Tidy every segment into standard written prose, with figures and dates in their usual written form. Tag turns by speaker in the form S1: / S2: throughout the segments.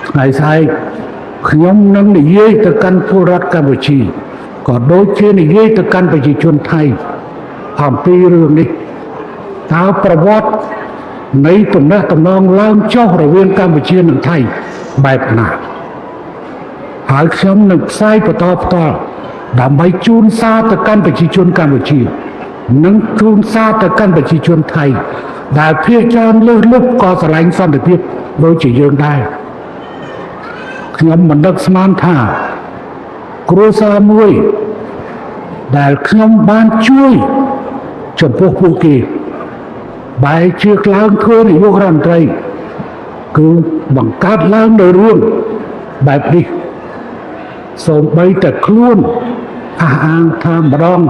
S1: ថ្ងៃស្អែកខ្ញុំនឹងនិយាយទៅកាន់ពលរដ្ឋកម្ពុជាក៏ដូចជានិយាយទៅកាន់ប្រជាជនថៃអំពីរឿងនេះតើប្រវត្តិនៃទំនាក់ទំនងឡើងចុះរវាងកម្ពុជានិងថៃបែបណាហើយខ្ញុំនឹងផ្សាយបន្តផ្ទាល់ដើម្បីជូនសារទៅកាន់ប្រជាជនកម្ពុជា និងជូនសារទៅកាន់ប្រជាជនថៃដែលភាគច្រើនលើសលប់ក៏ស្រឡាញ់សន្តិភាពដូចជាយើងដែរខ្ញុំមិននឹកស្មានថាគ្រួសារមួយដែលខ្ញុំបានជួយចំពោះពួកគេបែរជាឡើងធ្វើនាយករដ្ឋមន្ត្រីគឺបង្កើតឡើងនៅរឿងបែបនេះសូម្បីតែខ្លួនអះអាងថាម្ដង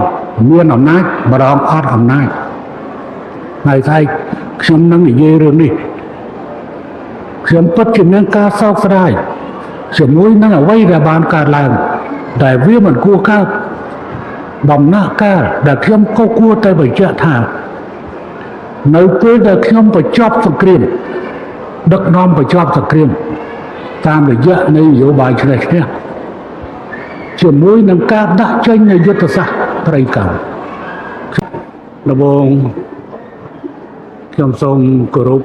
S1: មានអំណាចម្ដងអត់អំណាចហើយស្អែកខ្ញុំនឹងនិយាយរឿងនេះខ្ញុំពិតជាមានការសោកស្ដាយជាមួយនឹងអ្វីដែលបានកើតឡើងដែលវាមិនគួរកើតដំណាក់កាលដែលខ្ញុំក៏គួរតែបញ្ជាក់ថានៅពេលដែលខ្ញុំបញ្ចប់សង្គ្រាមដឹកនាំបញ្ចប់សង្គ្រាមតាមរយៈនៃនយោបាយឆ្នេះឈ្នះជាមួយនឹងការដាក់ចេញនៃយុទ្ធសាស្ត្រត្រីកោណដំបូងខ្ញុំសូមគោរព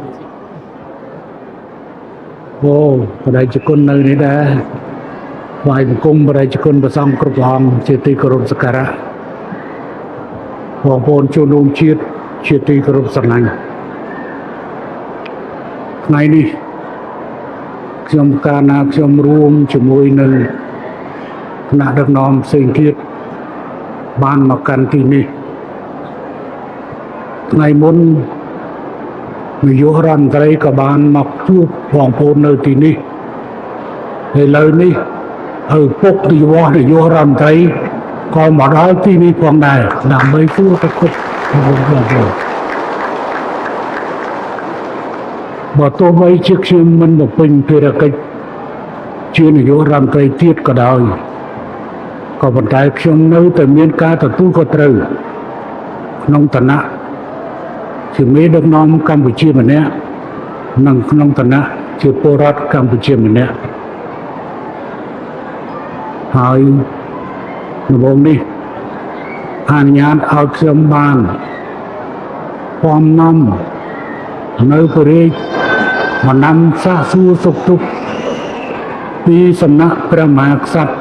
S1: អូបដិជគុណនៅនេះដែរថ្វាយបង្គំបដិជគុណព្រះសង្ឃគ្រប់ព្រះអង្គជាទីគោរពសក្ការៈបងប្អូនជនរួមជាតិជាទីគោរពស្រឡាញ់ថ្ងៃនេះខ្ញុំកាលណាខ្ញុំរួមជាមួយនឹងថ្នាក់ដឹកនាំផ្សេងទៀតបានមកកាន់ទីនេះថ្ងៃមុននាយករដ្ឋមន្ត្រីក៏បានមកជួបបងប្អូននៅទីនេះឥឡូវនេះឪពុកនាយកនាយករដ្ឋមន្ត្រីក៏មកដល់ទីនេះផងដែរដើម្បីជួបប្រគប់បងប្អូនបើទោះបីជាខ្ញុំមិនបំពេញភារកិច្ចជានាយករដ្ឋមន្ត្រីទៀតក៏ដោយក៏ប៉ុន្តែខ្ញុំនៅតែមានការទទួលខុសត្រូវក្នុងឋានៈជាមេដឹកនាំកម្ពុជាម្នាក់និងក្នុងឋានៈជាពលរដ្ឋកម្ពុជាម្នាក់ហើយដំបូងនេះអនុញ្ញាតឲ្យខ្ញុំបានពំនាំនៅព្រះរាជបណ្ដាំសាកសួរសុខទុក្ខពីសំណាក់ព្រះមហាក្សត្រ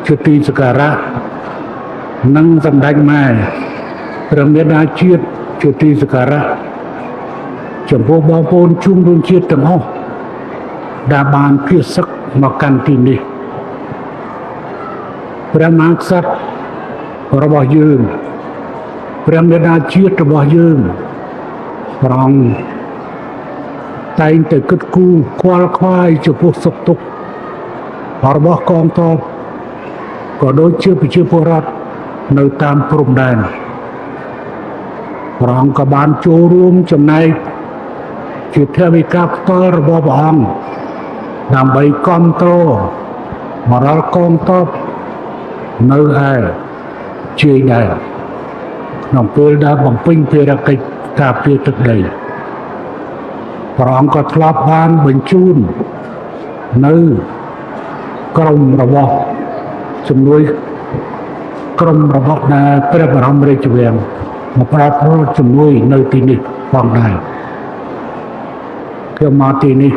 S1: ជាទីសក្ការៈនិងសម្ដេចម៉ែព្រះមេដាជាតិជាទីសក្ការៈចំពោះបងប្អូនជនរួមជាតិទាំងអស់ដែលបានភៀសសឹកមកកាន់ទីនេះព្រះមហាក្សត្ររបស់យើងព្រះមេដាជាតិរបស់យើងព្រះអង្គតែងតែគិតគូរខ្វល់ខ្វាយចំពោះសុខទុក្ខរបស់កងទ័ពក៏ដូចជាប្រជាពលរដ្ឋនៅតាមព្រំដែនព្រះអង្គក៏បានចូលរួមចំណែកជាថវិកាផ្ទាល់របស់ព្រះអង្គដើម្បីគ្រប់គ្រងមកដល់កងទ័ពនៅឯជាយដែរក្នុងពេលដែលបំពេញភារកិច្ចការពារទឹកដីព្រះអង្គក៏ធ្លាប់បានបញ្ជូននៅក្រុមរបស់ជំនួយក្រុមរបស់ដែលព្រះបរមរាជវាំងមកផ្ដល់ផលជំនួយនៅទីនេះផងដែរខ្ញុំមកទីនេះ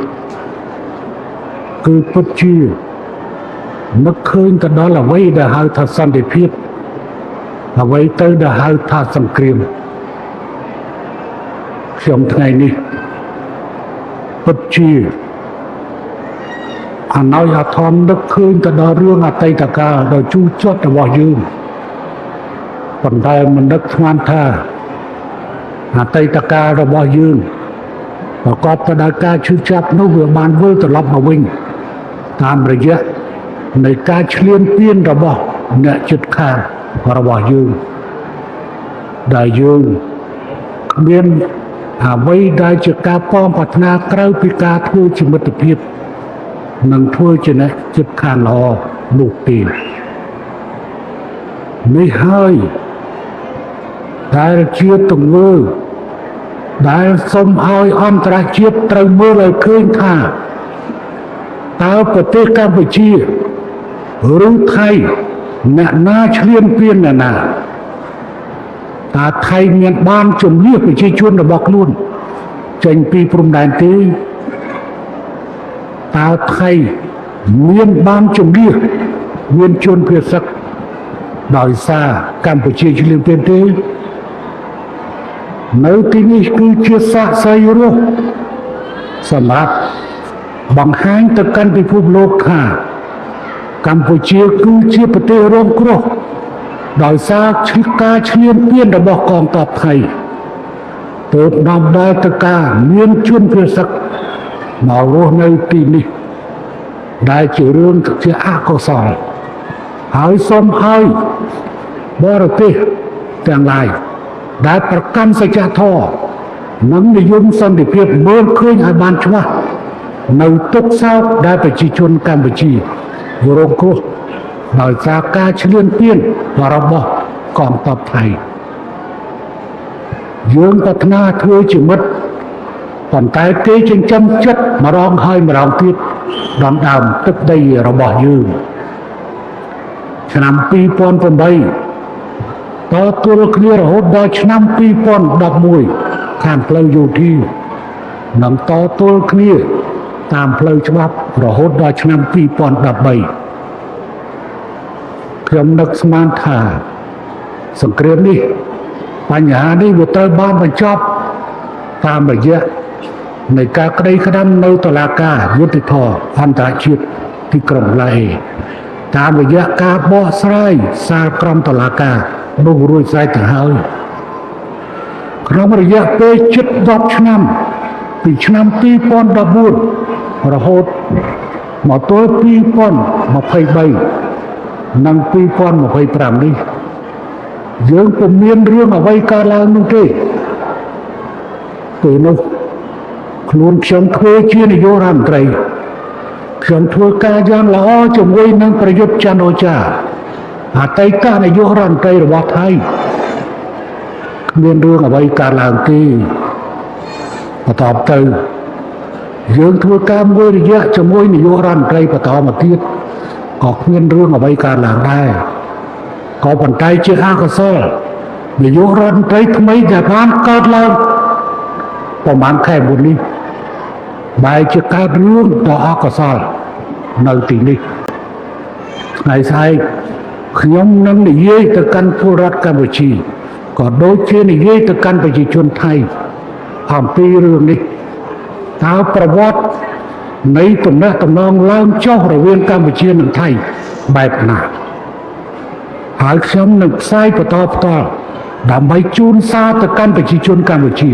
S1: គឺពិតជានឹកឃើញទៅដល់អ្វីដែលហៅថាសន្តិភាពអ្វីទៅដែលហៅថាសង្គ្រាមខ្ញុំថ្ងៃនេះពិតជាអណោយអធមនឹកឃើញទៅដល់រឿងអតីតកាលដ៏ជូរចត់របស់យើងប៉ុន្តែមិននឹកស្មានថាអតីតកាលរបស់យើងប្រកបទៅដោយការឈឺចាប់នោះវាបានវិលត្រឡប់មកវិញតាមរយៈនៃការឈ្លានពានរបស់អ្នកជិតខាងរបស់យើងដែលយើងគ្មានអ្វីដែលជាការប៉ងប្រាថ្នាក្រៅពីការធ្វើជាមិត្តភាពនិងធ្វើជាអ្នកជិតខាងល្អនោះទេនេះហើយដែលជាទង្វើដែលសូមឲ្យអន្តរជាតិត្រូវមើលឲ្យឃើញថា តើប្រទេសកម្ពុជាឬថៃអ្នកណាឈ្លានពានអ្នកណាតើថៃមានបានជំនះប្រជាជនរបស់ខ្លួនចេញពីព្រំដែនទេតើថៃមានបានជំនះមានជនភៀសសឹកដោយសារកម្ពុជាឈ្លានពានទេនៅទីនេះគឺជាសាក្សីរស់សម្រាប់បង្ហាញទៅកាន់ពិភពលោកថាកម្ពុជាគឺជាប្រទេសរងគ្រោះដោយសារការឈ្លានពានរបស់កងទ័ពថៃទើបនាំដល់ទៅការមានជនភៀសសឹកមករស់នៅទីនេះដែលជារឿងជាអកុសលហើយសូមឲ្យបរទេសទាំងឡាយដែលប្រកាន់សច្ចធម៌និងនិយមសន្តិភាពមើលឃើញឲ្យបានច្បាស់នៅទុក្ខសោកដែលប្រជាជនកម្ពុជារងគ្រោះដោយសារការឈ្លានពានរបស់កងទ័ពថៃយើងប្រាថ្នាធ្វើជាមិត្តប៉ុន្តែគេចិញ្ចឹមចិត្តម្ដងហើយម្ដងទៀតដណ្ដើមទឹកដីរបស់យើងឆ្នាំ2008តទល់គ្នារហូតដល់ឆ្នាំ2011ខាងផ្លូវយោធានិងតទល់គ្នាតាមផ្លូវច្បាប់រហូតដល់ឆ្នាំ2013ខ្ញុំនឹកស្មានថាសង្គ្រាមនេះបញ្ហានេះវាត្រូវបានបញ្ចប់តាមរយៈនៃការក្តីក្តាំនៅតុលាការយុត្តិធម៌អន្តរជាតិទីក្រុងឡាអេតាមរយៈការបកស្រាយសាលក្រមតុលាការនោះរួចស្រេចទៅហើយក្នុងរយៈពេលជិត10ឆ្នាំពីឆ្នាំ2014រហូតមកទល់2023និង2025នេះយើងពុំមានរឿងអ្វីកើតឡើងនោះទេពេលនោះខ្លួនខ្ញុំធ្វើជានាយករដ្ឋមន្ត្រីខ្ញុំធ្វើការយ៉ាងល្អជាមួយនឹងប្រយុទ្ធច័ន្ទអូចាអតីតនាយករដ្ឋមន្ត្រីរបស់ថៃគ្មានរឿងអ្វីកើតឡើងទេបន្តទៅយើងធ្វើការមួយរយៈជាមួយនាយករដ្ឋមន្ត្រីបន្តមកទៀតក៏គ្មានរឿងអ្វីកើតឡើងដែរក៏ប៉ុន្តែជាអកុសលនាយករដ្ឋមន្ត្រីថ្មីដែលបានកើតឡើងប្រហែលខែមុននេះបែរជាកើតរឿងដ៏អកុសលនៅទីនេះថ្ងៃស្អែកខ្ញុំនឹងនិយាយទៅកាន់ពលរដ្ឋកម្ពុជាក៏ដូចជានិយាយទៅកាន់ប្រជាជនថៃអំពីរឿងនេះតើប្រវត្តិនៃទំនាក់ទំនងឡើងចុះរវាងកម្ពុជានិងថៃបែបណាហើយខ្ញុំនឹងផ្សាយបន្តផ្ទាល់ដើម្បីជូនសារទៅកាន់ប្រជាជនកម្ពុជា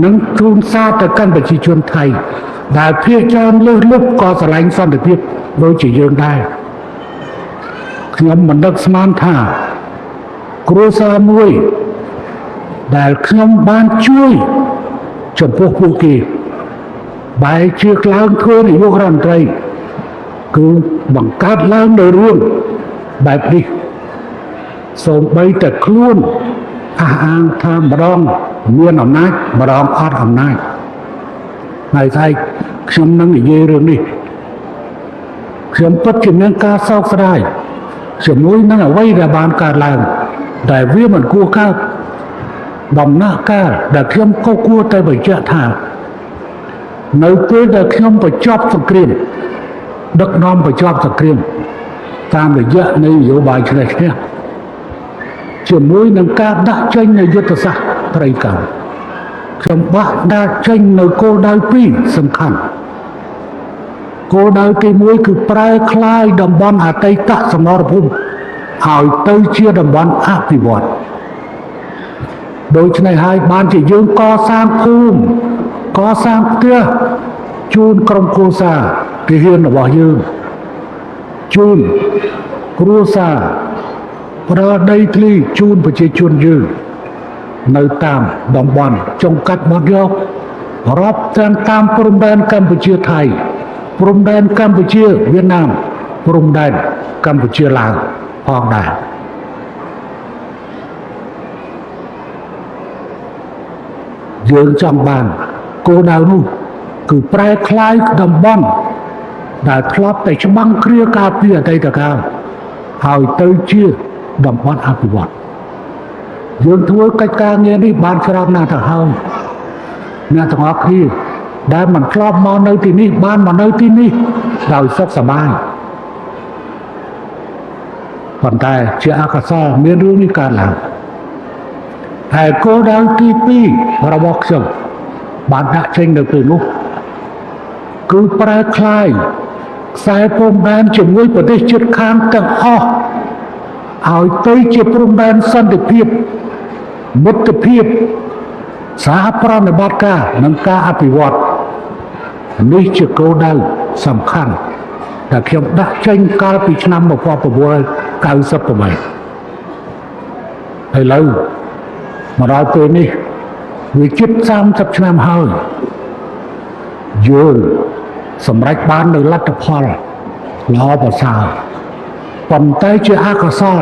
S1: និងជូនសារទៅកាន់ប្រជាជនថៃដែលភាគច្រើនលើសលប់ក៏ស្រឡាញ់សន្តិភាពដូចជាយើងដែរខ្ញុំមិននឹកស្មានថាគ្រួសារមួយដែលខ្ញុំបានជួយចំពោះពួកគេបែរជាឡើងធ្វើនាយករដ្ឋមន្ត្រីគឺបង្កើតឡើងនៅរឿងបែបនេះសូម្បីតែខ្លួនអះអាងថាម្ដងមានអំណាចម្ដងអត់អំណាចហើយស្អែកខ្ញុំនឹងនិយាយរឿងនេះខ្ញុំពិតជាមានការសោកស្ដាយជាមួយនឹងអ្វីដែលបានកើតឡើងដែលវាមិនគួរកើតដំណាក់កាលដែលខ្ញុំក៏គួរតែបញ្ជាក់ថានៅពេលដែលខ្ញុំបញ្ចប់សង្គ្រាមដឹកនាំបញ្ចប់សង្គ្រាមតាមរយៈនៃនយោបាយឆ្នះឈ្នះជាមួយនឹងការដាក់ចេញនៃយុទ្ធសាស្ត្រត្រីកោណខ្ញុំបាក់ដាក់ចេញនៅគោលដៅពីរសំខាន់គោលដៅទី1គឺប្រែក្លាយតំបន់អតីតសមរភូមិឲ្យទៅជាតំបន់អភិវឌ្ឍដូច្នេះហើយបានជាយើងកសាងភូមិកសាងផ្ទះជូនក្រុមគ្រួសារទាហានរបស់យើងជូនគ្រួសារផ្ដល់ដីធ្លីជូនប្រជាជនយើងនៅតាមតំបន់ចុងកាត់មាត់យករាប់ទាំងតាមព្រំដែនកម្ពុជាថៃព្រំដែនកម្ពុជាវៀតណាមព្រំដែនកម្ពុជាឡាវផងដែរយើងចង់បានគោលដៅនោះគឺប្រែក្លាយតំបន់ ដែលធ្លាប់តែច្បាំងគ្រាការពីអតីតកាលហើយទៅជាតំបន់អភិវឌ្ឍយើងធ្វើកិច្ចការងារនេះបានច្រើនណាស់ទៅហើយអ្នកទាំងអស់គ្នាដែលមិនធ្លាប់មកនៅទីនេះបានមកនៅទីនេះដោយសុខសប្បាយប៉ុន្តែជាអកុសលមានរឿងនេះកើតឡើងហើយគោលដៅទី2របស់ខ្ញុំបានដាក់ចេញនៅពេលនោះគឺប្រែក្លាយខ្សែព្រំដែនជាមួយប្រទេសជិតខាងទាំងអស់ឲ្យទៅជាព្រំដែនសន្តិភាពមិត្តភាពសហប្រតិបត្តិការនិងការអភិវឌ្ឍនេះជាគោលដៅសំខាន់ដែលខ្ញុំដាក់ចេញកាលពីឆ្នាំ1998ឥឡូវមកដល់ពេលនេះវាជិត30ឆ្នាំហើយយើងសម្រេចបាននូវលទ្ធផលល្អប្រសើរប៉ុន្តែជាអកុសល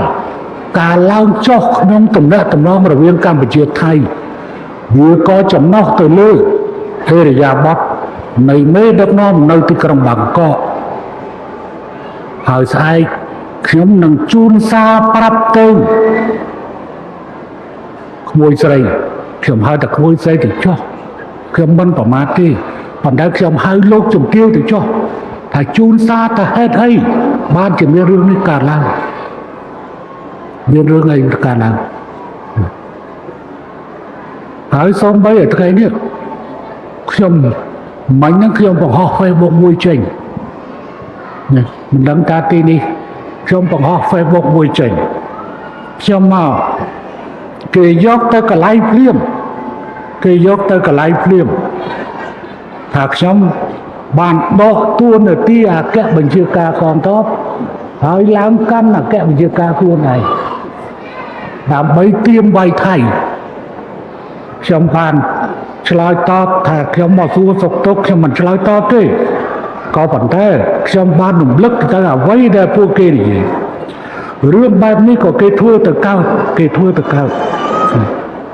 S1: ការឡើងចុះក្នុងទំនាក់ទំនងរវាងកម្ពុជាថៃវាក៏ចំណុះទៅលើឥរិយាបថនៃមេដឹកនាំនៅទីក្រុងបាងកកហើយស្អែកខ្ញុំនឹងជូនសារប្រាប់ទៅក្មួយស្រីខ្ញុំហៅតែក្មួយស្រីទៅចុះខ្ញុំមិនប្រមាថទេប៉ុន្តែខ្ញុំហៅលោកជំទាវទៅចុះថាជូនសារថាហេតុអីបានជាមានរឿងនេះកើតឡើងមានរឿងអីកើតឡើងហើយសូម្បីតែថ្ងៃនេះខ្ញុំមិញហ្នឹងខ្ញុំបង្ហោះ Facebook មួយចេញនេះមិនដឹងថាទីនេះខ្ញុំបង្ហោះ Facebook មួយចេញខ្ញុំមកគេយកទៅកន្លែងភ្លាមគេយកទៅកន្លែងភ្លាមថាខ្ញុំបានដកតួនាទីអគ្គបញ្ជាការកងទ័ពហើយឡើងកាន់អគ្គបញ្ជាការខ្លួនឯងដើម្បីទៀមវាយថៃខ្ញុំបានឆ្លើយតបថាខ្ញុំមកសួរសុខទុក្ខខ្ញុំមិនឆ្លើយតបទេក៏ប៉ុន្តែខ្ញុំបានរំលឹកទៅអ្វីដែលពួកគេនិយាយរឿងបែបនេះក៏គេធ្វើទៅកើតគេធ្វើទៅកើត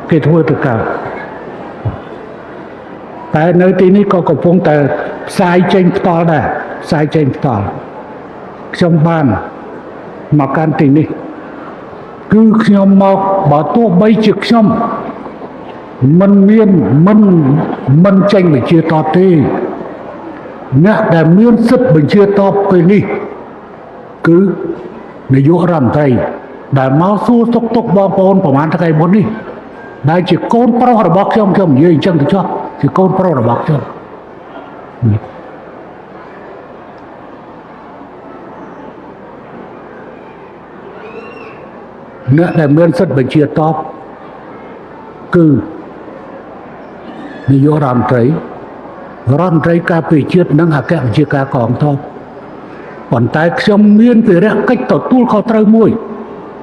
S1: គេធ្វើទៅកើតតែនៅទីនេះក៏កំពុងតែផ្សាយចេញផ្ទាល់ដែរផ្សាយចេញផ្ទាល់ខ្ញុំបានមកកាន់ទីនេះគឺខ្ញុំមកបើទោះបីជាខ្ញុំមិនមានមិនចេញបញ្ជាតបទេអ្នកដែលមានសិទ្ធិបញ្ជាតបពេលនេះគឺនាយករដ្ឋមន្ត្រីដែលមកសួរសុខទុក្ខបងប្អូនប្រហែលថ្ងៃមុននេះដែលជាកូនប្រុសរបស់ខ្ញុំខ្ញុំនិយាយអញ្ចឹងទៅចុះជាកូនប្រុសរបស់ខ្ញុំអ្នកដែលមានសិទ្ធិបញ្ជាតបគឺនាយករដ្ឋមន្ត្រីរដ្ឋមន្ត្រីការពារជាតិនិងអគ្គបញ្ជាការកងទ័ពប៉ុន្តែខ្ញុំមានភារកិច្ចទទួលខុសត្រូវមួយ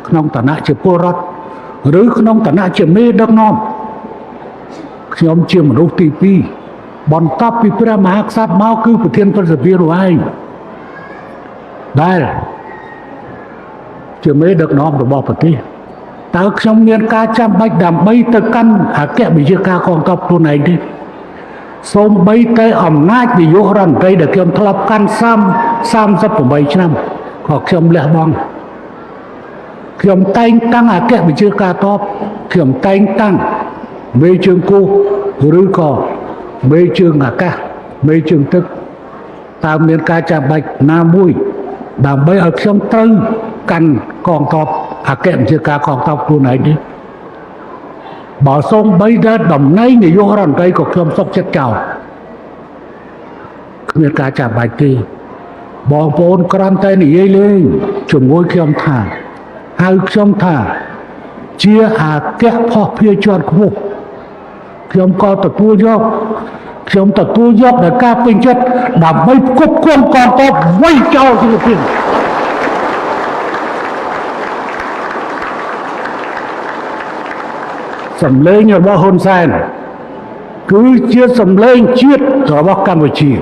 S1: ក្នុងឋានៈជាពលរដ្ឋឬក្នុងឋានៈជាមេដឹកនាំខ្ញុំជាមនុស្សទី2បន្ទាប់ពីព្រះមហាក្សត្រមកគឺប្រធានព្រឹទ្ធសភានោះឯងដែលជាមេដឹកនាំរបស់ប្រទេសតើខ្ញុំមានការចាំបាច់ដើម្បីទៅកាន់អគ្គបញ្ជាការកងទ័ពខ្លួនឯងទេសូម្បីតែអំណាចនាយករដ្ឋមន្ត្រីដែលខ្ញុំធ្លាប់កាន់38ឆ្នាំក៏ខ្ញុំលះបង់ខ្ញុំតែងតាំងអគ្គបញ្ជាការទ័ពខ្ញុំតែងតាំងមេជើងគោះឬក៏មេជើងអាកាសមេជើងទឹកតើមានការចាំបាច់ណាមួយដើម្បីឲ្យខ្ញុំត្រូវកាន់កងទ័ពអគ្គបញ្ជាការកងទ័ពខ្លួនឯងនេះបើសូម្បីតែតំណែងនាយករដ្ឋមន្ត្រីក៏ខ្ញុំសុខចិត្តចោលគ្មានការចាំបាច់ទេបងប្អូនគ្រាន់តែនិយាយលេងជាមួយខ្ញុំថាហៅខ្ញុំថាជាអគ្គភស្តុភារជាន់ខ្ពស់ខ្ញុំក៏ទទួលយកខ្ញុំទទួលយកដោយការពេញចិត្តដើម្បីផ្គត់ផ្គង់កងទ័ពវៃចោលជីវភាពសម្លេងរបស់ហ៊ុនសែនគឺជាសម្លេងជាតិរបស់កម្ពុជា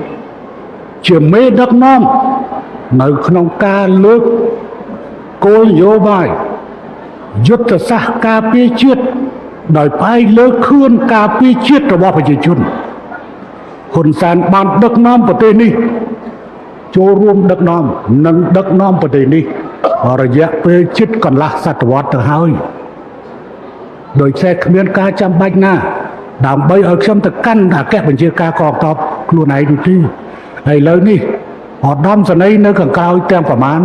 S1: ជាមេដឹកនាំនៅក្នុងការលើកគោលនយោបាយយុទ្ធសាស្ត្រការពារជាតិដោយផ្អែកលើខឿនការពារជាតិរបស់ប្រជាជនហ៊ុនសែនបានដឹកនាំប្រទេសនេះ ចូលរួមដឹកនាំនិងដឹកនាំប្រទេសនេះរយៈពេលជិតកន្លះសតវត្សទៅហើយដូច្នេះគ្មានការចាំបាច់ណាដើម្បីឲ្យខ្ញុំទៅកាន់អគ្គបញ្ជាការកងទ័ពខ្លួនឯងនោះទេហើយឥឡូវនេះឧត្តមសេនីយ៍នៅខាងក្រោយទាំងប្រមាណ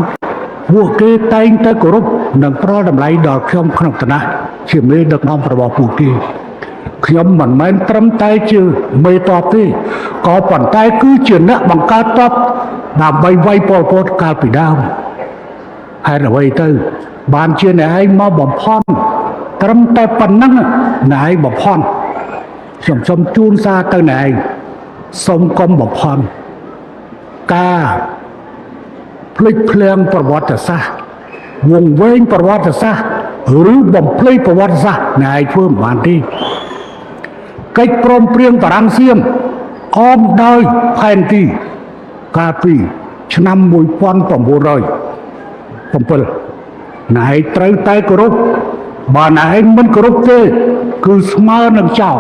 S1: ពួកគេតែងតែគោរពនិងផ្ដល់តម្លៃដល់ខ្ញុំក្នុងឋានៈជាមេដឹកនាំរបស់ពួកគេខ្ញុំមិនមែនត្រឹមតែជាមេតបទេក៏ប៉ុន្តែគឺជាអ្នកបង្កើតតបដើម្បីវាយប៉ុលពតកាលពីដើមហេតុអ្វីទៅបានជាអ្នកឯងមកបំផន់ត្រឹមតែប៉ុណ្ណឹងអ្នកឯងបំផន់ខ្ញុំសូមជូនសារទៅអ្នកឯងសូមកុំបំផន់ការភ្លេចភ្លាំងប្រវត្តិសាស្ត្រវង្វេងប្រវត្តិសាស្ត្រឬបំភ្លៃប្រវត្តិសាស្ត្រអ្នកឯងធ្វើមិនបានទេកិច្ចព្រមព្រៀងបារាំងសៀមអមដោយផែនទីកាលពីឆ្នាំ1907ណែឯងត្រូវតែគោរពបើណែឯងមិនគោរពទេគឺស្មើនឹងចោល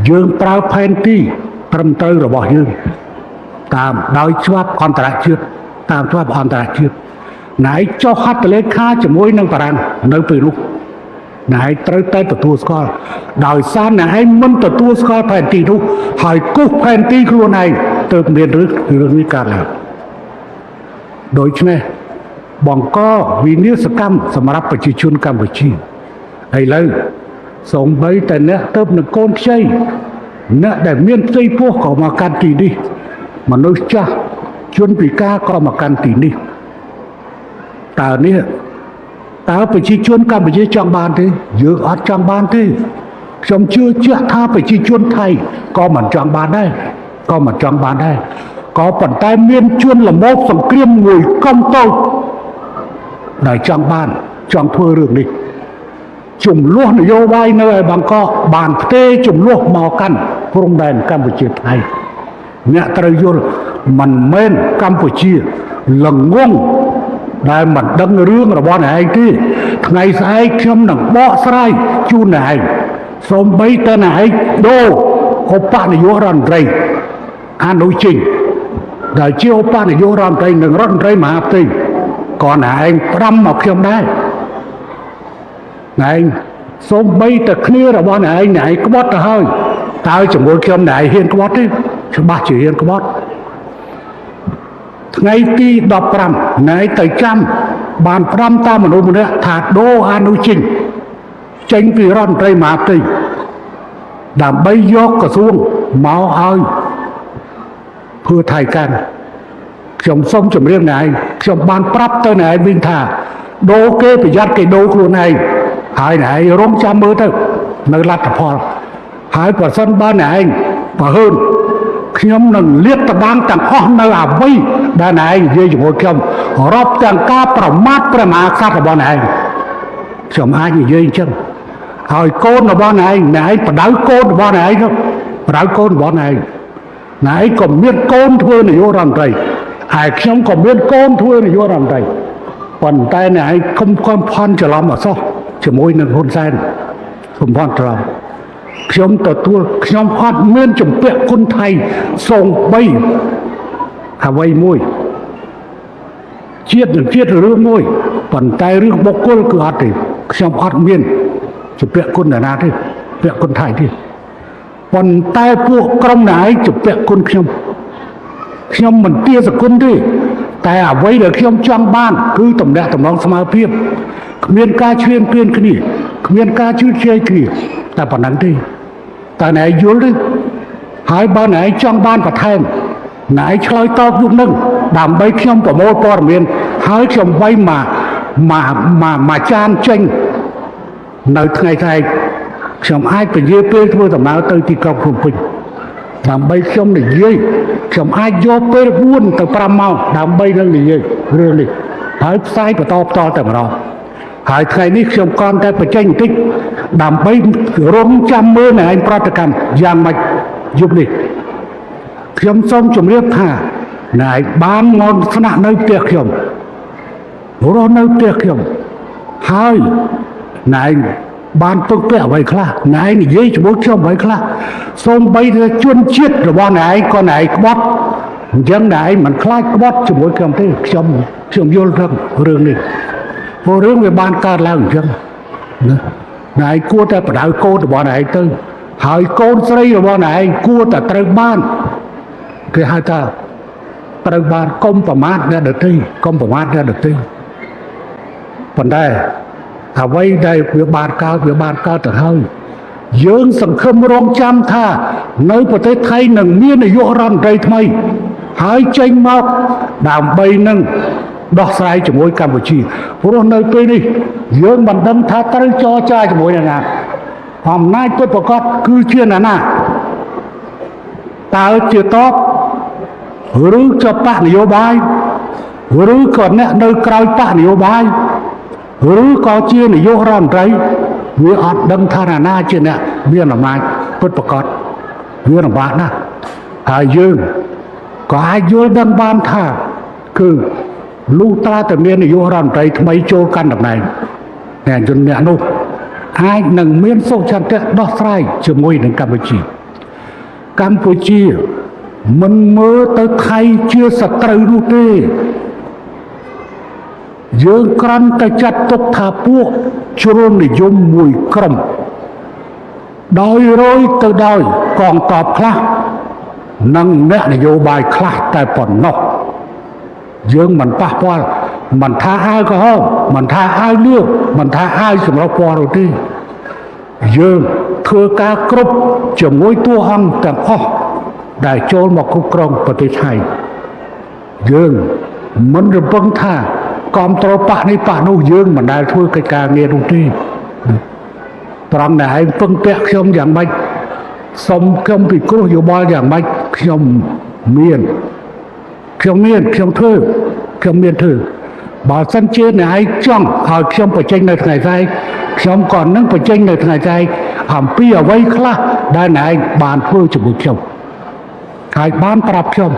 S1: យើងប្រើផែនទីត្រឹមត្រូវរបស់យើងតាមដោយច្បាប់អន្តរជាតិតាមច្បាប់អន្តរជាតិណែឯងចុះហត្ថលេខាជាមួយនឹងបារាំងនៅពេលនោះណែឯងត្រូវតែទទួលស្គាល់ដោយសារណែឯងមិនទទួលស្គាល់ផែនទីនោះហើយគូសផែនទីខ្លួនឯងទើបមានរឿងនេះកើតឡើងដូច្នេះបង្កវិនាសកម្មសម្រាប់ប្រជាជនកម្ពុជាឥឡូវសូម្បីតែអ្នកទៅនឹងកូនខ្ចីអ្នកដែលមានផ្ទៃពោះក៏មកកាន់ទីនេះមនុស្សចាស់ជនពិការក៏មកកាន់ទីនេះតើនេះតើប្រជាជនកម្ពុជាចង់បានទេយើងអត់ចង់បានទេខ្ញុំជឿជាក់ថាប្រជាជនថៃក៏មិនចង់បានដែរក៏មិនចង់បានដែរក៏ប៉ុន្តែមានជនល្មោភសង្គ្រាមមួយកុំតូចដែលចង់បានចង់ធ្វើរឿងនេះជំលោះនយោបាយនៅឯបាងកកបានផ្ទេរជំលោះមកកាន់ព្រំដែនកម្ពុជាថៃអ្នកត្រូវយល់មិនមែនកម្ពុជាល្ងងដែលមិនដឹងរឿងរបស់អ្នកឯងទេថ្ងៃស្អែកខ្ញុំនឹងបកស្រាយជូនអ្នកឯងសូម្បីតែអ្នកឯងដូរឧបនាយករដ្ឋមន្ត្រីអនុជិញដែលជាឧបនាយករដ្ឋមន្ត្រីនិងរដ្ឋមន្ត្រីមហាផ្ទៃក៏អ្នកឯងផ្ដាំមកខ្ញុំដែរអ្នកឯងសូម្បីតែគ្នារបស់អ្នកឯងអ្នកឯងក្បត់ទៅហើយតើជាមួយខ្ញុំអ្នកឯងហ៊ានក្បត់ទេច្បាស់ជាហ៊ានក្បត់ថ្ងៃទី15ណែទៅចាំបានផ្ដាំតាមមនុស្សម្នាក់ថាដូរអនុជិញចេញពីរដ្ឋមន្ត្រីមហាផ្ទៃដើម្បីយកក្រសួងមកឲ្យភឿថៃកាន់ខ្ញុំសូមជម្រាបណែឯងខ្ញុំបានប្រាប់ទៅណែឯងវិញថាដូរគេប្រយ័ត្នគេដូរខ្លួនឯងហើយណែឯងរងចាំមើលទៅនៅលទ្ធផលហើយប្រសិនបើណែឯងបើហឺនខ្ញុំនឹងលាតត្រដាងទាំងអស់នៅអ្វីដែលណែឯងនិយាយជាមួយខ្ញុំរាប់ទាំងការប្រមាថព្រះមហាក្សត្ររបស់ណែឯងខ្ញុំអាចនិយាយអញ្ចឹងហើយកូនរបស់ណែឯងណែឯងបដៅកូនរបស់ណែឯងនោះបដៅកូនរបស់ណែឯងណែឯងក៏មានកូនធ្វើនាយករដ្ឋមន្ត្រីហើយខ្ញុំក៏មានកូនធ្វើនាយករដ្ឋមន្ត្រីប៉ុន្តែណែឯងកុំភ័ន្តច្រឡំអសោះជាមួយនឹងហ៊ុនសែនកុំភ័ន្តច្រឡំខ្ញុំទទួលខ្ញុំអត់មានជំពាក់គុណថៃសូម្បីអ្វីមួយជាតិនឹងជាតិរឿងមួយប៉ុន្តែរឿងបុគ្គលគឺអត់ទេខ្ញុំអត់មានជំពាក់គុណណាទេពាក់គុណថៃទេប៉ុន្តែពួកក្រុមណាឯងជំពាក់គុណខ្ញុំខ្ញុំមិនទាសគុណទេតែអ្វីដែលខ្ញុំចង់បានគឺតំណាក់តំណងស្មើភាពគ្មានការឈ្លានពានគ្នាគ្មានការជឿជ្រែកគ្នាតែប៉ុណ្ណឹងទេតើណែយល់ទេហើយបើណែចង់បានបន្ថែមណែឆ្លើយតបយុគនឹងដើម្បីខ្ញុំប្រមូលព័ត៌មានហើយខ្ញុំវាយមកមកមកមកចានចេញនៅថ្ងៃស្អែកខ្ញុំអាចពន្យាពេលធ្វើដំណើរទៅទីក្រុងភ្នំពេញដើម្បីខ្ញុំនិយាយខ្ញុំអាចយកពេល4ទៅ5ម៉ោងដើម្បីនឹងនិយាយរឿងនេះហើយផ្សាយបន្តផ្ទាល់តែម្ដងហើយថ្ងៃនេះខ្ញុំគ្រាន់តែបញ្ចេញបន្តិចដើម្បីរងចាំមើលនៅឯងប្រតិកម្មយ៉ាងម៉េចយប់នេះខ្ញុំសូមជម្រាបថាណែឯងបានមកស្នាក់នៅផ្ទះខ្ញុំរស់នៅផ្ទះខ្ញុំហើយណែឯងបានពឹងពាក់អ្វីខ្លះណែឯងនិយាយជាមួយខ្ញុំអ្វីខ្លះសូម្បីតែជនជាតិរបស់ណែឯងក៏ណែឯងក្បត់ អញ្ចឹងតែឯងមិនខ្លាចក្បត់ជាមួយខ្ញុំទេខ្ញុំខ្ញុំយល់ដឹងរឿងនេះព្រោះរឿងវាបានកើតឡើងអញ្ចឹងណាណែឯងគួរតែបដៅកូនរបស់ណែឯងទៅហើយកូនស្រីរបស់ណែឯងគួរតែត្រូវបានគេហៅថាត្រូវបានកុំប្រមាថអ្នកដទៃកុំប្រមាថអ្នកដទៃប៉ុន្តែអ្វីដែលវាបានកើតវាបានកើតទៅហើយយើងសង្ឃឹមរងចាំថានៅប្រទេសថៃនឹងមាននាយករដ្ឋមន្ត្រីថ្មីហើយចេញមកដើម្បីនឹងដោះស្រាយជាមួយកម្ពុជាព្រោះនៅពេលនេះយើងមិនដឹងថាត្រូវចរចាជាមួយនរណាអំណាចពិតប្រាកដគឺជានរណាតើជាតបឬក៏បកនយោបាយឬក៏អ្នកនៅក្រោយបកនយោបាយឬក៏ជានាយករដ្ឋមន្ត្រីវាអត់ដឹងថានរណាជាអ្នកមានអំណាចពិតប្រាកដវាលំបាកណាស់ហើយយើងក៏អាចយល់ដឹងបានថាគឺលុះត្រាតែមាននាយករដ្ឋមន្ត្រីថ្មីចូលកាន់តំណែងអ្នកជនអ្នកនោះអាចនឹងមានសុឆន្ទៈដោះស្រាយជាមួយនឹងកម្ពុជាកម្ពុជាមិនមើលទៅថៃជាសត្រូវនោះទេយើងគ្រាន់តែចាត់ទុកថាពួកជ្រុលនិយមមួយក្រុមដោយរយទៅដោយកងទ័ពខ្លះនិងអ្នកនយោបាយខ្លះតែប៉ុណ្ណោះយើងមិនប៉ះពាល់មិនថាអាវក្រហមមិនថាអាវលឿងមិនថាអាវសម្រុះពណ៌នោះទេយើងធ្វើការគ្រប់ជាមួយតួអង្គទាំងអស់ដែលចូលមកគ្រប់គ្រងប្រទេសថៃយើងមិនរំពឹងថាគ្រប់គ្រងប៉ះនេះប៉ះនោះយើងមិនដែលធ្វើកិច្ចការងារនោះទេត្រង់ដែលឯងពឹងពាក់ខ្ញុំយ៉ាងម៉េចសុំខ្ញុំពិគ្រោះយោបល់យ៉ាងម៉េចខ្ញុំមានខ្ញុំមានខ្ញុំធ្វើខ្ញុំមានធ្វើបើសិនជាអ្នកឯងចង់ឲ្យខ្ញុំបញ្ចេញនៅថ្ងៃស្អែកខ្ញុំក៏នឹងបញ្ចេញនៅថ្ងៃស្អែកអំពីអ្វីខ្លះដែលអ្នកឯងបានធ្វើជាមួយខ្ញុំហើយបានប្រាប់ខ្ញុំ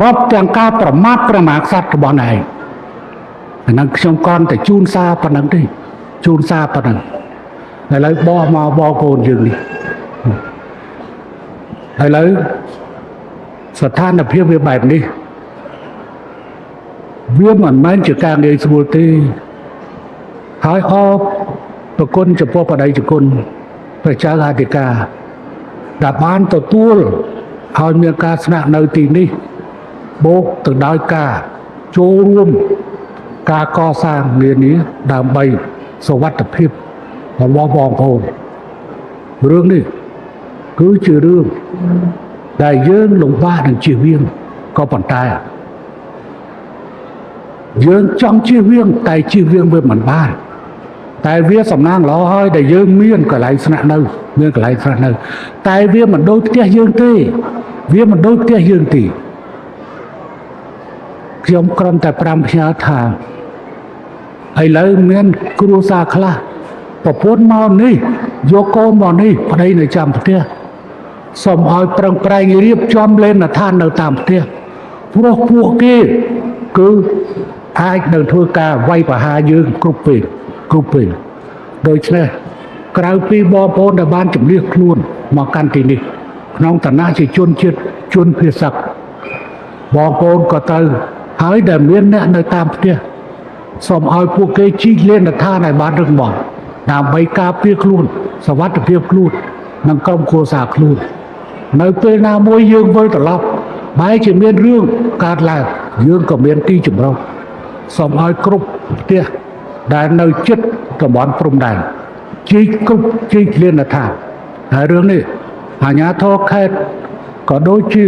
S1: រាប់ទាំងការប្រមាថព្រះមហាក្សត្ររបស់អ្នកឯងអាហ្នឹងខ្ញុំគ្រាន់តែជូនសារប៉ុណ្ណឹងទេជូនសារប៉ុណ្ណឹងឥឡូវបោះមកបកូនយើងនេះឥឡូវស្ថានភាពវាបែបនេះវាមិនមែនជាការងាយស្រួលទេហើយអរប្រគុណចំពោះបដិជគុណព្រះចៅអធិការដែលបានទទួលឲ្យមានការស្នាក់នៅទីនេះបូកទៅដោយការចូលរួមការកសាងនានាដើម្បីសុវត្ថិភាពរបស់បងប្អូនរឿងនេះគឺជារឿងដែលយើងលំបាកនឹងជៀសវាងក៏ប៉ុន្តែយើងចង់ជៀសវាងតែជៀសវាងវាមិនបានតែវាសំណាងល្អហើយដែលយើងមានកន្លែងស្នាក់នៅមានកន្លែងស្នាក់នៅតែវាមិនដូចផ្ទះយើងទេវាមិនដូចផ្ទះយើងទេខ្ញុំគ្រាន់តែប្រាំផ្ញើថាឥឡូវមានគ្រួសារខ្លះប្រពន្ធមកនេះយកកូនមកនេះប្តីនៅចាំផ្ទះសូមឲ្យប្រឹងប្រែងរៀបចំលេនដ្ឋាននៅតាមផ្ទះព្រោះពួកគេគឺអាចនឹងធ្វើការវាយប្រហារយើងគ្រប់ពេលគ្រប់ពេលដូច្នេះក្រៅពីបងប្អូនដែលបានជំនះខ្លួនមកកាន់ទីនេះក្នុងឋានៈជាជនជាតិជនភាសឹកបងប្អូនក៏ត្រូវហើយដែលមានអ្នកនៅតាមផ្ទះសូមឲ្យពួកគេជីកលេនដ្ឋានឲ្យបានរឹងមាំដើម្បីការពារខ្លួនសុវត្ថិភាពខ្លួននិងក្រុមគ្រួសារខ្លួននៅពេលណាមួយយើងវិលត្រឡប់បែរជាមានរឿងកើតឡើងយើងក៏មានទីជម្រកសូមឲ្យគ្រប់ផ្ទះដែលនៅជិតតំបន់ព្រំដែនជីកគ្រប់ជីកលេនដ្ឋានហើយរឿងនេះអាជ្ញាធរខេត្តក៏ដូចជា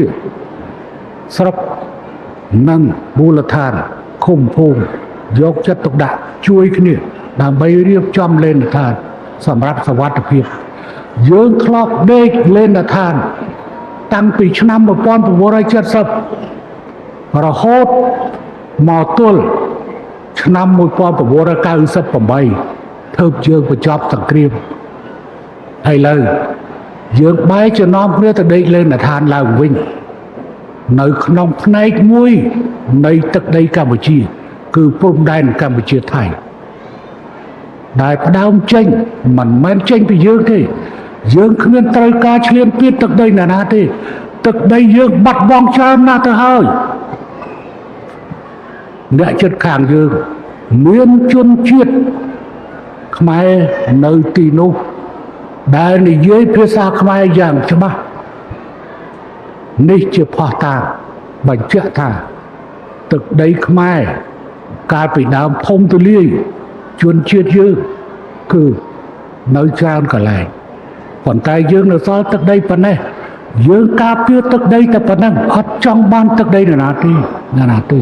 S1: ស្រុកនិងមូលដ្ឋានឃុំភូមិយកចិត្តទុកដាក់ជួយគ្នាដើម្បីរៀបចំលេនដ្ឋានសម្រាប់សុវត្ថិភាពយើងធ្លាប់ដេកលេនដ្ឋានតាំងពីឆ្នាំ1970រហូតមកទល់ឆ្នាំ1998ធ្វើយើងបញ្ចប់សង្គ្រាមឥឡូវយើងបែរជានាំគ្នាទៅដេកលេនដ្ឋានឡើងវិញនៅក្នុងផ្នែកមួយនៃទឹកដីកម្ពុជាគឺព្រំដែនកម្ពុជាថៃដែលផ្ដើមចេញមិនមែនចេញពីយើងទេយើងគ្មានត្រូវការឈ្លានពានទឹកដីណាណាទេ ទឹកដីយើងបាត់បង់ច្រើនណាស់ទៅហើយអ្នកចិត្តខាងយើងមានជនជាតិខ្មែរនៅទីនោះដែលនិយាយភាសាខ្មែរយ៉ាងច្បាស់នេះជាភស្តុតាងបញ្ជាក់ថាទឹកដីខ្មែរកាលពីដើមធំទូលាយជនជាតិយើងគឺនៅច្រើនកន្លែងប៉ុន្តែយើងនៅសល់ទឹកដីប៉ុណ្ណេះយើងការពារទឹកដីតែប៉ុណ្ណឹងអត់ចង់បានទឹកដីនរណាទេនរណាទេ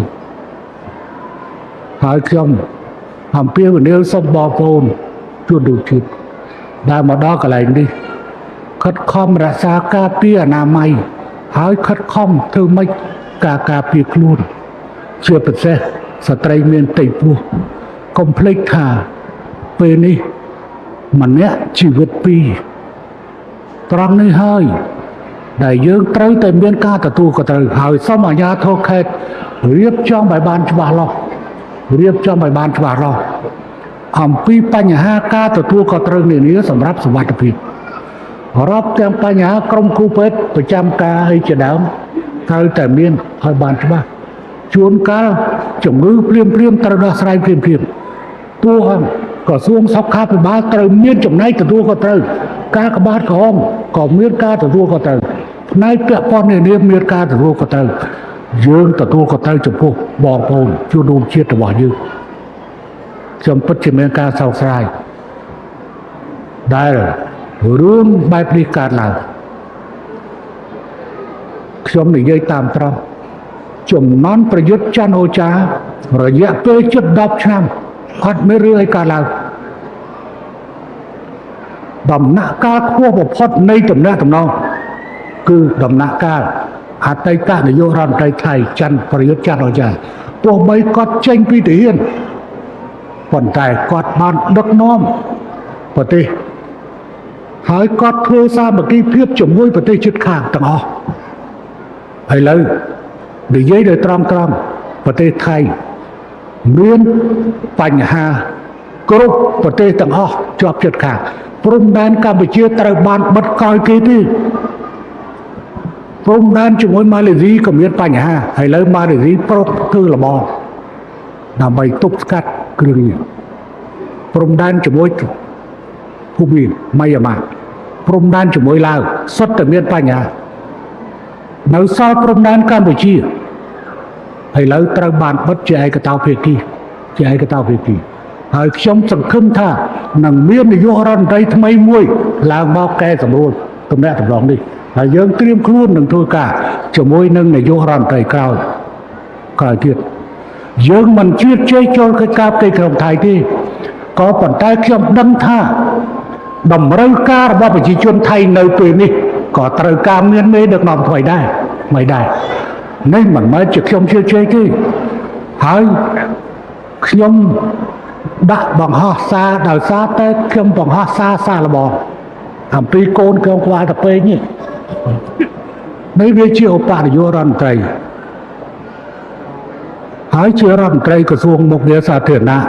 S1: ហើយខ្ញុំអំពាវនាវសូមបងប្អូនជនរួមជាតិដែលមកដល់កន្លែងនេះខិតខំរក្សាការពារអនាម័យហើយខិតខំធ្វើម៉េចការពារខ្លួនជាពិសេសស្ត្រីមានផ្ទៃពោះកុំភ្លេចថាពេលនេះម្នាក់ជីវិតពីរត្រង់នេះហើយដែលយើងត្រូវតែមានការទទួលខុសត្រូវហើយសូមអាជ្ញាធរខេត្តរៀបចំឲ្យបានច្បាស់លាស់រៀបចំឲ្យបានច្បាស់លាស់អំពីបញ្ហាការទទួលខុសត្រូវនានាសម្រាប់សុវត្ថិភាពរាប់ទាំងបញ្ហាក្រុមគ្រូពេទ្យប្រចាំការអីជាដើមត្រូវតែមានឲ្យបានច្បាស់ជួនកាលជំងឺភ្លាមភ្លាមត្រូវដោះស្រាយភ្លាមភ្លាមទោះក្រសួងសុខាភិបាលត្រូវមានចំណែកទទួលខុសត្រូវការក្បាទក្រហមក៏មានការទទួលខុសត្រូវផ្នែកពាក់ព័ន្ធនានាមានការទទួលខុសត្រូវយើងទទួលខុសត្រូវចំពោះបងប្អូនជនរួមជាតិរបស់យើងខ្ញុំពិតជាមានការសោកស្ដាយដែលរឿងបែបនេះកើតឡើងខ្ញុំនិយាយតាមត្រង់ចំណន់ប្រយុទ្ធច័ន្ទអូចារយៈពេលជិត10ឆ្នាំអត់មានរឿងអីកើតឡើងដំណាក់កាលខ្ពស់បំផុតនៃទំនាក់ទំនងគឺដំណាក់កាលអតីតនាយករដ្ឋមន្ត្រីថៃច័ន្ទប្រយុទ្ធច័ន្ទអូចាទោះបីគាត់ចេញពីទាហានប៉ុន្តែគាត់បានដឹកនាំប្រទេសហើយគាត់ធ្វើសាមគ្គីភាពជាមួយប្រទេសជិតខាងទាំងអស់ឥឡូវនិយាយដោយត្រង់ប្រទេសថៃមានបញ្ហាគ្រប់ប្រទេសទាំងអស់ជាប់ជិតខាងព្រំដែនកម្ពុជាត្រូវបានបិទក្រោយគេទេព្រំដែនជាមួយម៉ាឡេស៊ីក៏មានបញ្ហាឥឡូវម៉ាឡេស៊ីប្រុសធ្វើលបងដើម្បីទប់ស្កាត់គ្រឿងញៀនព្រំដែនជាមួយភូមាម៉ៃយ៉ាម៉ាព្រំដែនជាមួយឡាវសុទ្ធតែមានបញ្ហានៅសល់ព្រំដែនកម្ពុជាឥឡូវត្រូវបានបិទជាឯកតោភាគីជាឯកតោភាគីហើយខ្ញុំសង្ឃឹមថានឹងមាននាយករដ្ឋមន្ត្រីថ្មីមួយឡើងមកកែសម្រួលទំនាក់ទំនងនេះហើយយើងត្រៀមខ្លួននឹងធ្វើការជាមួយនឹងនាយករដ្ឋមន្ត្រីក្រោយទៀតយើងមិនជ្រៀតជ្រែកចូលកិច្ចការផ្ទៃក្នុងថៃទេក៏ប៉ុន្តែខ្ញុំដឹងថាតម្រូវការរបស់ប្រជាជនថៃនៅពេលនេះក៏ត្រូវការមានមេដឹកនាំថ្មីដែរនេះមិនមែនជាខ្ញុំជ្រៀតជ្រែកទេហើយខ្ញុំដាក់បង្ហោះសារដោយសារតែខ្ញុំបង្ហោះសារសារលបងអំពីកូនខ្ញុំក្បាលតពេងនេះនេះវាជាឧបនាយករដ្ឋមន្ត្រីហើយជារដ្ឋមន្ត្រីក្រសួងមុខងារសាធារណៈ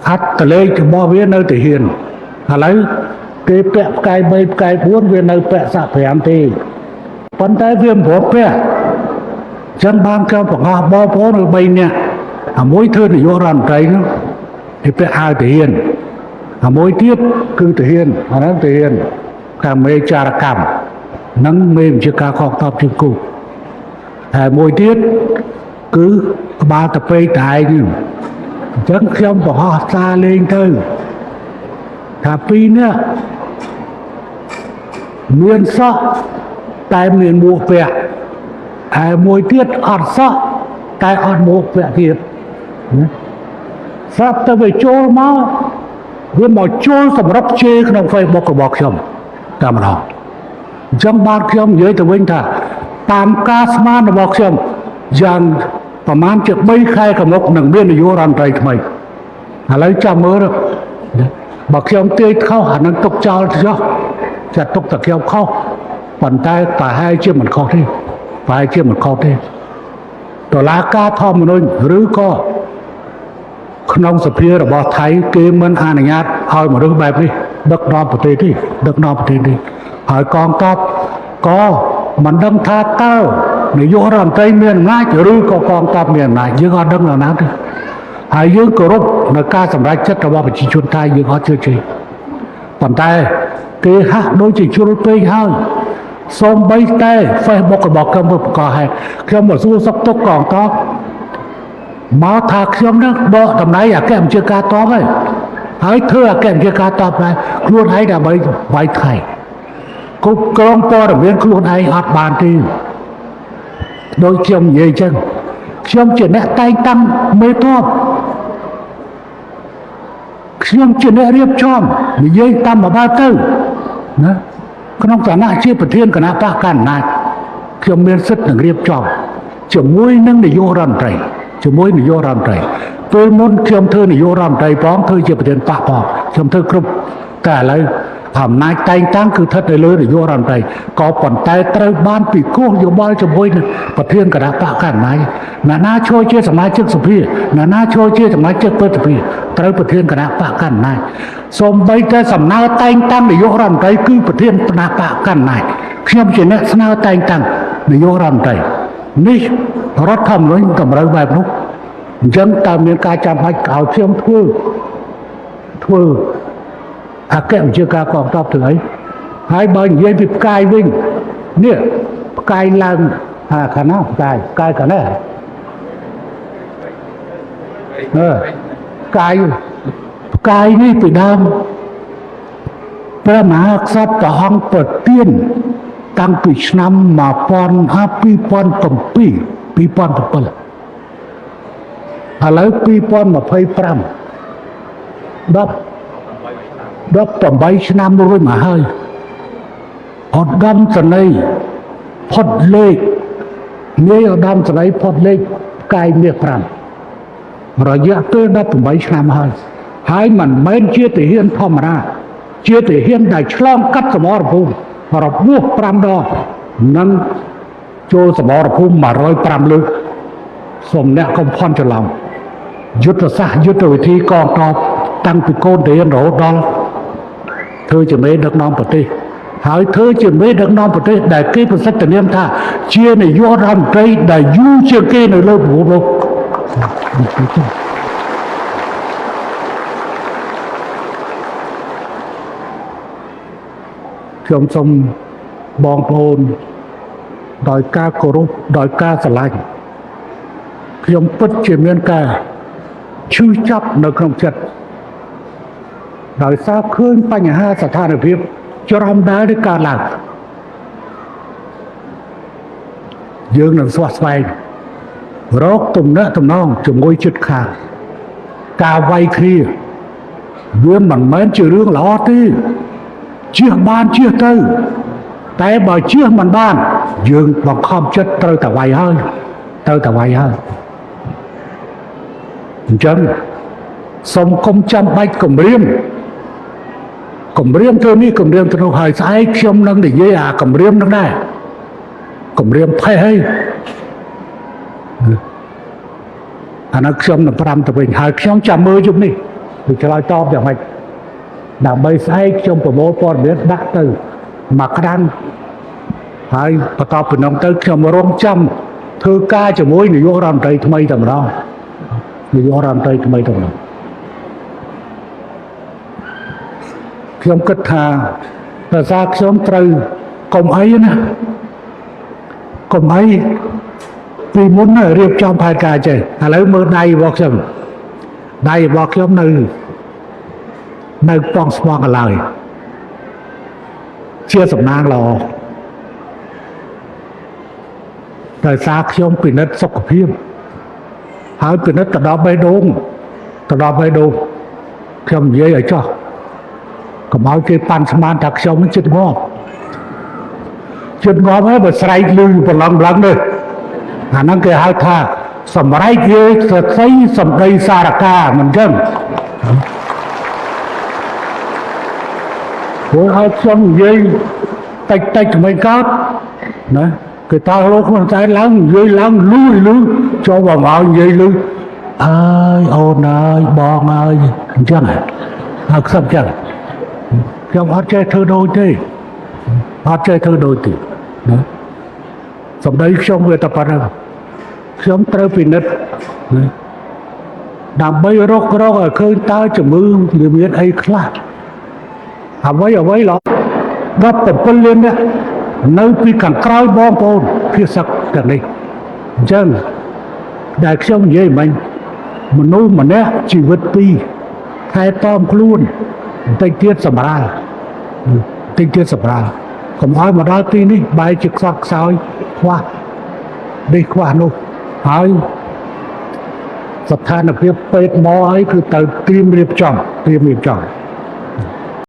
S1: អត្តលេខរបស់វានៅទាហានឥឡូវគេពាក់ផ្កាយ3ផ្កាយ4វានៅពាក់សាក់5ទេប៉ុន្តែវាមិនព្រមពាក់ចឹងបានខ្ញុំបង្ហោះបងប្អូនឬ3នាក់អាមួយធ្វើនាយករដ្ឋមន្ត្រីនោះគេពាក់អាវទាហានអាមួយទៀតគឺទាហានអាហ្នឹងទាហានខាងមេចារកម្មនិងមេបញ្ជាការកងទ័ពជើងគោកហើយមួយទៀតគឺក្បាលតពេកតែឯងនេះអញ្ចឹងខ្ញុំបង្ហោះសារលេងទៅថាពីរនាក់មានសក់តែមានមួកពាក់ហើយមួយទៀតអត់សក់តែអត់មួកពាក់ទៀតស្រាប់តែវាចូលមកវាមកចូលសម្រាប់ជេរក្នុង Facebook របស់ខ្ញុំតែម្ដងអញ្ចឹងបានខ្ញុំនិយាយទៅវិញថាតាមការស្មានរបស់ខ្ញុំយ៉ាងប្រហែលជា3ខែខាងមុខនឹងមាននាយករដ្ឋមន្ត្រីថ្មីឥឡូវចាំមើលបើខ្ញុំទាយខុសអានឹងទុកចោលចុះចាត់ទុកតែខ្ញុំខុសប៉ុន្តែប្រហែលជាមិនខុសទេប្រហែលជាមិនខុសទេតុលាការធម្មនុញ្ញឬក៏ក្នុងសភារបស់ថៃគេមិនអនុញ្ញាតឲ្យមនុស្សបែបនេះដឹកនាំប្រទេសទេដឹកនាំប្រទេសនេះហើយកងទ័ពក៏ មិនដឹងថាតើនាយករដ្ឋមន្ត្រីមានអំណាចឬក៏កងទ័ពមានអំណាចយើងអត់ដឹងដល់ណាទេហើយយើងគោរពនៅការសម្រេចចិត្តរបស់ប្រជាជនថៃយើងអត់ជឿទេប៉ុន្តែគេហាក់ដូចជាជ្រុលពេកហើយសូម្បីតែ Facebook របស់ខ្ញុំវាបង្កហេតុខ្ញុំមកសួរសុខទុក្ខកងទ័ពមកថាខ្ញុំនឹងដកតំណែងអគ្គបញ្ជាការទ័ពហើយហើយធ្វើអគ្គបញ្ជាការទ័ពដែរខ្លួនឯងដើម្បីវាយថៃគ្រប់គ្រងព័ត៌មានខ្លួនឯងអត់បានទេដោយខ្ញុំនិយាយចឹងខ្ញុំជាអ្នកតែងតាំងមេទ័ពខ្ញុំជាអ្នករៀបចំនិយាយតាមមួយបែបទៅណាក្នុងឋានៈជាប្រធានគណៈបកកណ្ដាលអំណាចខ្ញុំមានសិទ្ធិនឹងរៀបចំជាមួយនឹងនាយករដ្ឋមន្ត្រីជាមួយនាយករដ្ឋមន្ត្រីពេលមុនខ្ញុំធ្វើនាយករដ្ឋមន្ត្រីផងធ្វើជាប្រធានបកផងខ្ញុំធ្វើគ្រប់តែឥឡូវអំណាចតែងតាំងគឺស្ថិតនៅលើនាយករដ្ឋមន្ត្រីក៏ប៉ុន្តែត្រូវបានពិគ្រោះយោបល់ជាមួយនឹងប្រធានគណៈបកកណ្ដាលអំណាចណានាចូលជាសមាជិកសភាណានាចូលជាសមាជិកព្រឹទ្ធសភាត្រូវប្រធានគណៈបកកណ្ដាលអំណាចសូម្បីតែសំណើតែងតាំងនាយករដ្ឋមន្ត្រីគឺប្រធានគណៈបកកណ្ដាលអំណាចខ្ញុំជាអ្នកស្នើតែងតាំងនាយករដ្ឋមន្ត្រីនេះរដ្ឋធម្មនុញ្ញតម្រូវបែបនោះអញ្ចឹងតើមានការចាំបាច់ឲ្យខ្ញុំធ្វើអគ្គបញ្ជាការកងទ័ពធ្វើអីហើយបើនិយាយពីផ្កាយវិញនេះផ្កាយឡើងអាខាងណាផ្កាយផ្កាយខាងនេះអឺផ្កាយផ្កាយនេះពីដើមព្រះមហាក្សត្រព្រះអង្គប្រទានតាំងពីឆ្នាំ2007 2007ឥឡូវ2025 18ឆ្នាំរួចមកហើយឧត្តមសេនីយ៍ផុតលេខនាយឧត្តមសេនីយ៍ផុតលេខផ្កាយមាស5រយៈពេល18ឆ្នាំហើយហើយមិនមែនជាទាហានធម្មតាជាទាហានដែលឆ្លងកាត់សមរភូមិរបួស5ដងនិងចូលសមរភូមិ105លើកសូមអ្នកកុំភ័ន្តច្រឡំយុទ្ធសាស្ត្រយុទ្ធវិធីកងទ័ពតាំងពីកូនទាហានរហូតដល់ធ្វើជាមេដឹកនាំប្រទេសហើយធ្វើជាមេដឹកនាំប្រទេសដែលគេប្រសិទ្ធនាមថាជានាយករដ្ឋមន្ត្រីដែលយូរជាងគេនៅលើពិភពលោកខ្ញុំសូមបងប្អូនដោយការគោរពដោយការស្រឡាញ់ខ្ញុំពិតជាមានការឈឺចាប់នៅក្នុងចិត្តដោយសារឃើញបញ្ហាស្ថានភាពច្រំដែលនេះកើតឡើងយើងនឹងស្វះស្វែងរកទំនាក់ទំនងជាមួយជិតខាងការវាយគ្នាវាមិនមែនជារឿងល្អទេជៀសបានជៀសទៅតែបើជៀសមិនបានយើងបង្ខំចិត្តត្រូវតែវាយហើយត្រូវតែវាយហើយអញ្ចឹងសូមកុំចាំបាច់គម្រាមគម្រាមទៅនេះគម្រាមទៅនោះហើយស្អែកខ្ញុំនឹងនិយាយអាគម្រាមនឹងដែរគម្រាមផេះហើយអានោះខ្ញុំនឹងប្រាំទៅវិញហើយខ្ញុំចាំមើលយប់នេះគឺឆ្លើយតបយ៉ាងម៉េចដើម្បីស្អែកខ្ញុំប្រមូលព័ត៌មានដាក់ទៅមកក្តាំងហើយបន្តពីនោះទៅខ្ញុំរងចាំធ្វើការជាមួយនាយករដ្ឋមន្ត្រីថ្មីតែម្ដងនាយករដ្ឋមន្ត្រីថ្មីតែម្ដងខ្ញុំគិតថាភាសាខ្ញុំត្រូវកុំអីណាកុំអីពីមុនរៀបចំផែនការចេះឥឡូវមើលដៃរបស់ខ្ញុំដៃរបស់ខ្ញុំនៅប៉ងស្មងកឡើយជាសំណាងល្អដោយសារខ្ញុំពិនិត្យសុខភាពហើយពិនិត្យទៅដល់បេះដូងទៅដល់បេះដូងខ្ញុំនិយាយឲ្យចោះកុំឲ្យគេប៉ាន់ស្មានថាខ្ញុំចិត្តងាប់ចិត្តងាប់ហើយបើស្រែកលឺប្រឡងឡើងនេះអាហ្នឹងគេហៅថាសម្រែកយាយសរសៃសម្ដីសារកាមិនចឹងព្រោះឲ្យខ្ញុំនិយាយតិចតិចមិនកើតណាគេតើលោកខ្លួនតែឡើងនិយាយឡើងលឺលឺចូលបងឲ្យនិយាយលឺអើយអូនអើយបងអើយអញ្ចឹងហើយខ្សឹបចឹងខ្ញុំអត់ចេះធ្វើដូចទេអត់ចេះធ្វើដូចទេណា សម្ដីខ្ញុំវាតែប៉ុណ្្នឹងខ្ញុំត្រូវពិនិត្យណាដើម្បីរករកឲ្យឃើញតើជំងឺវាមានអីខ្លះអ្វីអ្វីឡោះ17លាននេះនៅពីខាងក្រោយបងប្អូនភាសឹកទាំងនេះអញ្ចឹងដែលខ្ញុំនិយាយមិញមនុស្សម្នាក់ជីវិតពីរថែទាំខ្លួនបន្តិចទៀតសម្រាលបន្តិចទៀតសម្រាលកុំឲ្យមកដល់ទីនេះបែរជាខ្សត់ខ្សោយខ្វះនេះខ្វះនោះហើយស្ថានភាពពេទ្យមកហើយគឺត្រូវត្រៀមរៀបចំត្រៀមរៀបចំ។